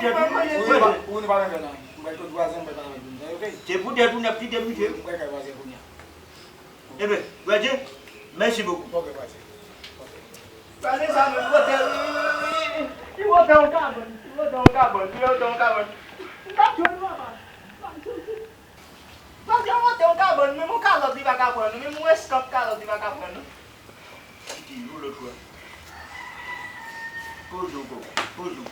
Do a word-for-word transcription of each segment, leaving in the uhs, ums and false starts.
poutèt ou. Wi, wi, nou pa nan fè nan. Mwen, tout vwazen, mwen pa nan fè nan, ok? Se poutèt ou n ap kite misye. Mwen, kay vwazen kounye a. Ebyen, Bradye, mèsi bokou. Ok, Bradye. Gade sa, men, wote, li wote yon kabann, li wote yon kabann, li wote yon kabann. M t ap jwenn papa. Bradye wote yon kabann, menm yon kalòt li pa ka pran, non, menm yon eskanp kalòt li pa ka pran, non. Li te yon lòt fwa. Poze w, kòkò, poze w.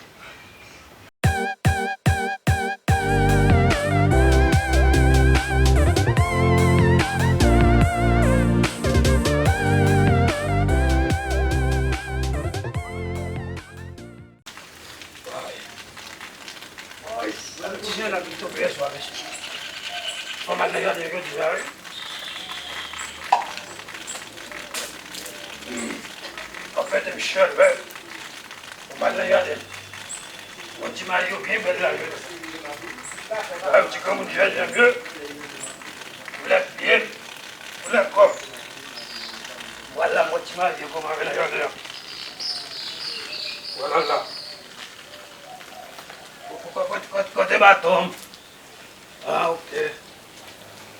Ay. Ay, gade ti jan n ap tonbe yèswa, mesye. Fò m al nan jaden jodi a, wi. Fò m mete m chèlbè. Fò m al nan jaden. Yon ti mayo byen bèl la, wi. Sa yo ti granmoun jèn, jèn, wi. Koulè pye m, koulè kò m. Vwala, yon ti mayo kòman avè nan jaden an. Vwala la. Kote, kote, kote, kote baton? Ah, ok.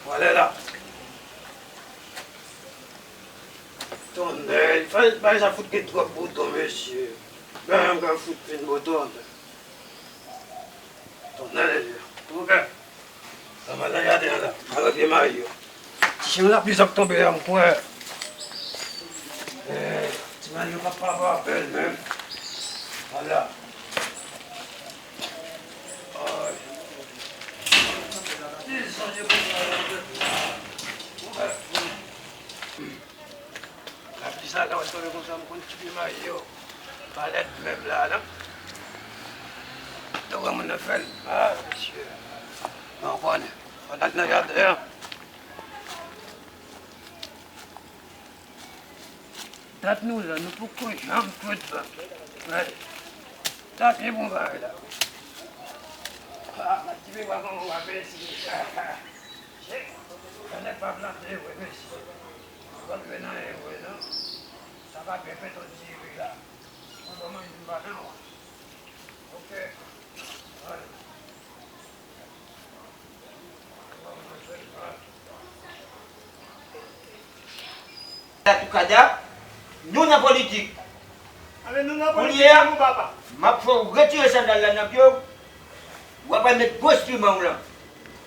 Mwen ale la. Tonnè, fè bagay sa fout gen twòp bouton, mesye. Bagay sa fout fin bon, tonnè. Tonnè de Dye. Ok. Sa m al nan jaden an la. Al wè vye mayi yo. Ti chen lapli sa k tonbe a, m kwè. Eh, ti mayi yo pa, pa, pa bèl menm. Vwala. Ay. Ti jan yo konsa la. Lapli sa la, w ap tonbe konsa, m konn ki pye mayi yo. Pa lèd menm la, non. Tout granmoun nan fè l. Ah, mesye. Non, konnen. Fò n al nan jaden an. Dat nou la, nou poko janm kwit la. Gade. Dat byen bon bagay la. Ah, ti pye bwa kòman w ap esi. Nèg pa plante vre, mesye. Ou pa jwenn anyen vre, non. Sa pa byen fèt on diri la. Ou pa manje m pa nan. Ok. Ann. Ou pa manje m pa. Atoukada, nou nan politik. Anben nou nan politik, non, papa. Kounye a, m ap fè w retire sandal la nan pye w. W ap al met gwo enstriman w lan.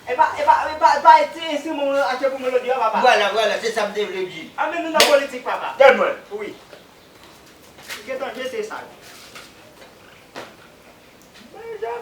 E pa, e pa, e pa, e pa ti enstriman w achte pou mwen lòt jou a, papa. Vwala, vwala, se sa m te vle di. Anben nou nan politik, papa. Tande mwen. Wi. Ou gentan jete sa yo. Men jan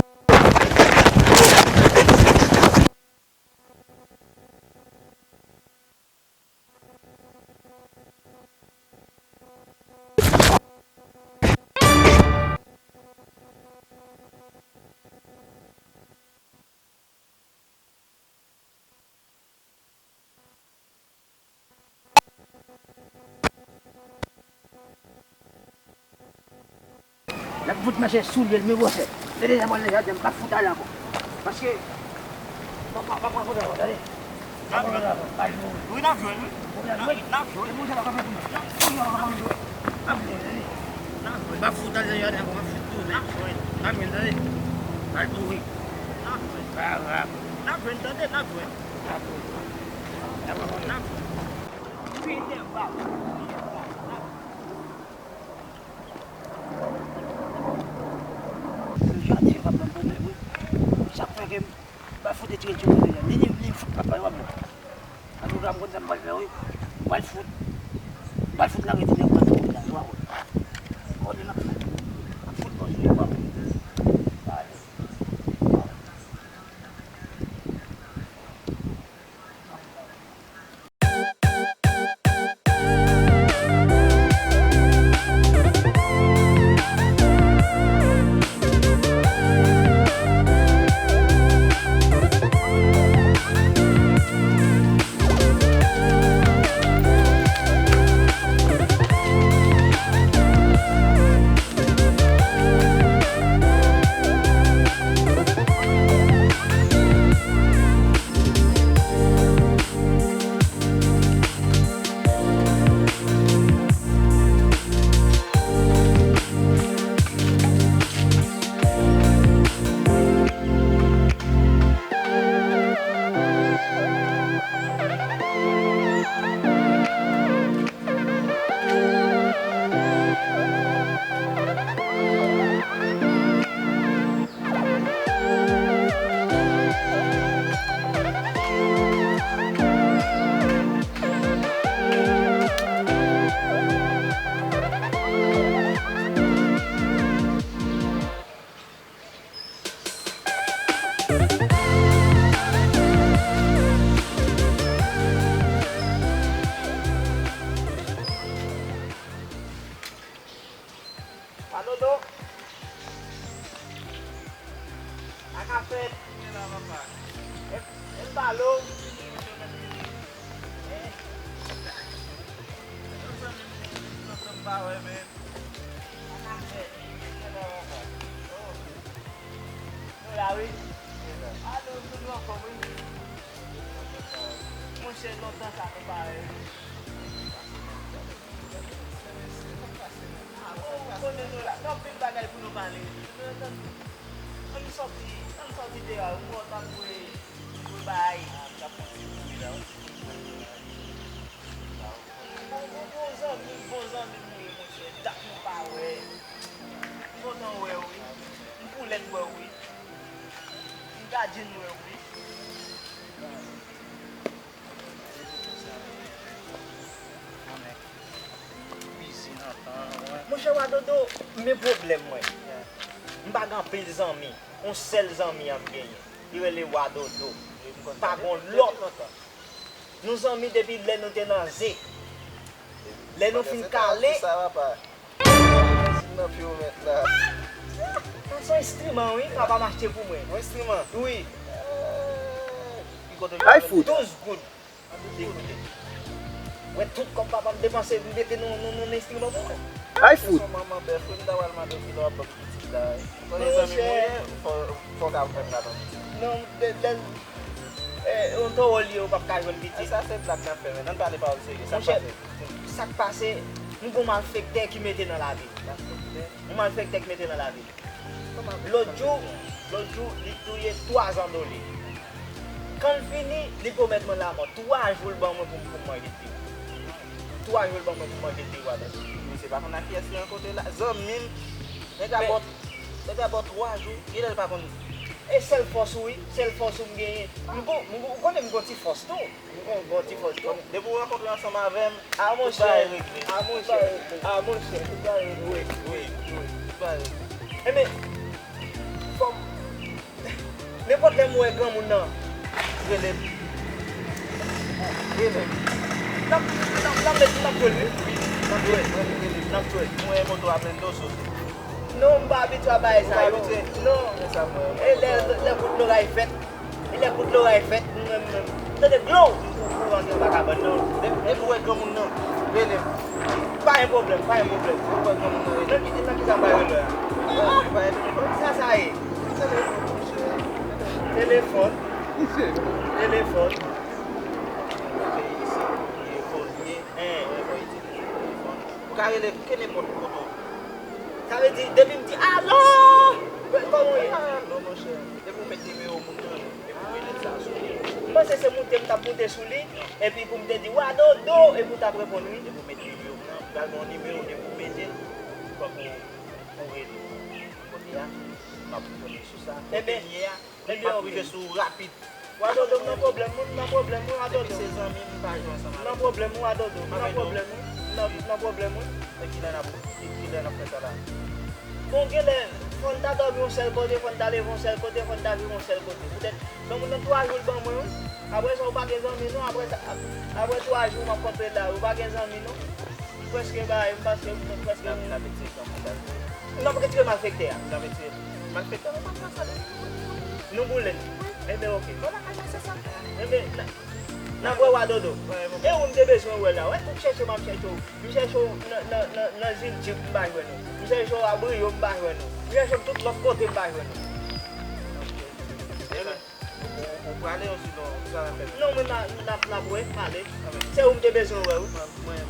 L ap fout mache soulye l, men bwè. Tande sa, mwen deja di m p ap fout ale ankò. Paske, m ap pran foto ankò, tande. N ap jwenn. Wi, n ap jwenn, wi. N ap jwenn. N ap jwenn. N ap jwenn, tande. N ap jwenn. M ap fout ale ankò, m ap fout tounen. N ap jwenn. N ap jwenn, tande. Al mouri. N ap jwenn. Pa grav. N ap jwenn, tande, n ap jwenn. N ap jwenn. Jaden yo pa ban m pwoblèm, wi. Sa k fè ke m pa fout retire l sou kote a. Li, li, li fout pa pale, w ap wè. Antouka, m konn sa m pral fè, wi. M pral fout, m pral fout nan retire l nan kote a, w ap wè. Konnen l ap fè. M ap fout bò sou li, w ap wè. Ale. Alo, Dodo. Sa k ap fèt? Mwen la, papa. E, e m pale w. Mezanmi, m te lontan m pa wè, men. Sa k ap fèt? Mwen la, papa. Oh. Nou la, wi. Mwen la. Alo, nou anfòm, wi. Monchè, lontan sa nou pa wè, wi. Ah, bon, konnen nou la. Gen anpil bagay pou nou pale. Ann sòti, ann sòti deyò, m wè w t ap dwe, dwe bay. Ah, m t ap fè yon ti kouri la, yon ti kouri. Bon, bon, bon zanmi, bon zanmi m ou ye, monchè. Dat nou pa wè. M kontan wè w, wi. M koulèt wè w, wi. M gadyen wè w, wi. Monchè Wa Dodo, men pwoblèm mwen. M pa gen anpil zanmi. Yon sèl zanmi an m genyen. Li rele Wa Dodo. Pa gen lòt. Nou zanmi depi lè nou te nan ze. Lè nou fin kale. Sa se yon enstriman, wi, papa m achte pou mwen. Yon enstriman? Wi. Ay fout. Douz goud. Li koute. Wè tout kòb papa m depanse, m mete nan, nan, nan enstriman pou mwen. Ay fout. Se manman bèf, wi, m ta pral mande w kilè w ap ban m pitit la. Ou konnen zanmi m ou ye, fò, fò w ka fè m la ban m pitit. Non, lè, lè, eh, yon toro li ye, ou p ap ka jwenn pitit. Sa se blag n ap fè, men ann pale pawòl serye. Sa k pase? Monchè, sa k pase, m gon malfektè ki mete nan lavi m. Malfektè? Yon malfektè k mete nan lavi l. Lòt jou, lòt jou, li touye twa zandole. Kan l fini, li pwomèt mwen lamò. Twa jou l ban mwen pou m, pou m manje l tou. Twa jou l ban mwen pou m manje l tou, Wa Dodo. Misye pa konn ak kiyès li rankontre la. Zanmi m, nèg la ba w, nèg la ba w twa jou, genlè l pa konn. E sèl fòs ou, wi, sèl fòs ou m genyen. M gon, m gon, ou konnen m gon ti fòs tou. M gon, gon ti fòs tou. Depi w rankontre ansanm avè m, tout bagay regle. A monchè, a monchè, tout bagay regle. Wi, wi, tout bagay regle. Enben, fò m, nenpòt lè m wè granmoun nan, rele m. Rele m. N ap, n ap, n ap met, n ap jwe l, wi. N ap jwe l. N ap jwe l. M wè moto a plen dlo soti. Non, m pa abitye a bagay sa yo. Ou pa abitye? Non. E lè, lè kout loray fèt, e lè kout loray fèt, m, m, m tande glon, m kou-, kouri antre anba kabann nan. Depi, depi w wè granmoun nan, rele m. Pa gen pwoblèm, pa gen pwoblèm. Depi w wè granmoun nan, rele m. Nan ki, nan ki sa m pral rele a? Ah, pa gen telefòn. Sa, sa ye? Telefòn, monchè. Telefòn. Telefòn. Telefòn. Ou ka rele ke nenpòt kote w vle. Sa vle di, depi m di, "Alo! Kòman w ye?" Alo, monchè. Depi w met nimewo moun nan, epi w rele sa sou li. M panse se moute m t ap moute sou li, epi pou m te di, "Wa Dodo," epi w t ap reponn wi. Depi w met nimewo m nan, m pral ba w nimewo, depi w mete l, fòk ou, ou rele. Kounye a, m ap reponn sou sa. Ebyen, kote m ye a, ebyen, m ap rive sou ou rapid. Wa Dodo, m nan pwoblèm wi, m nan pwoblèm wi, Wa Dodo. Depi se zanmi m, m pa jwe ansanm avè l. M nan pwoblèm wi, Wa Dodo, m nan pwoblèm wi, m nan, m nan pwoblèm wi. Men kilè n ap, ki, kilè n ap fè sa la? Bon, genlè, fò n ta dòmi yon sèl kote, fò n ta leve yon sèl kote, fò n ta viv yon sèl kote. Poutèt, yon moun nan twa jou l ban mwen wi. Apre sa, ou pa gen zanmi non, apre sa, ap-, apre twa jou, m ap kontre la, ou pa gen zanmi non. Prèske ba, m paske, prèske. N ap, n ap retire kòm sa. N ap retire malfektè a. N ap retire malfektè, nou pa fè sa depi nou boule. Nou boule. Wi. Enben, oke. Bon, lakay mwen, se sa. Enben, n a, n ap wè Wa Dodo. Wi, wi. E ou m te bezwen wè la, wè, m chèche, m ap chèche w. M chèche w nan, nan, nan, nan Zil Djib, m pa jwenn ou. M chèche w Abrio, m pa jwenn ou. M chèche w tout lòt kote, m pa jwenn ou. Ou, ou, ou prale osi non, sa va fè. Non, mwen, n a, n ap, n ap wè, m ale. Se ou m te bezwen wè, wi. Mwen, mwen,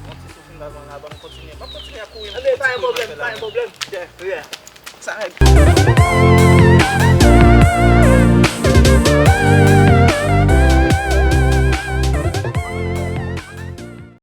yon ti souf m ta pran la, ban m kontinye. M ap kontinye ap kouri. Enben, pa gen pwoblèm, pa gen pwoblèm. Yeah. Sa règ.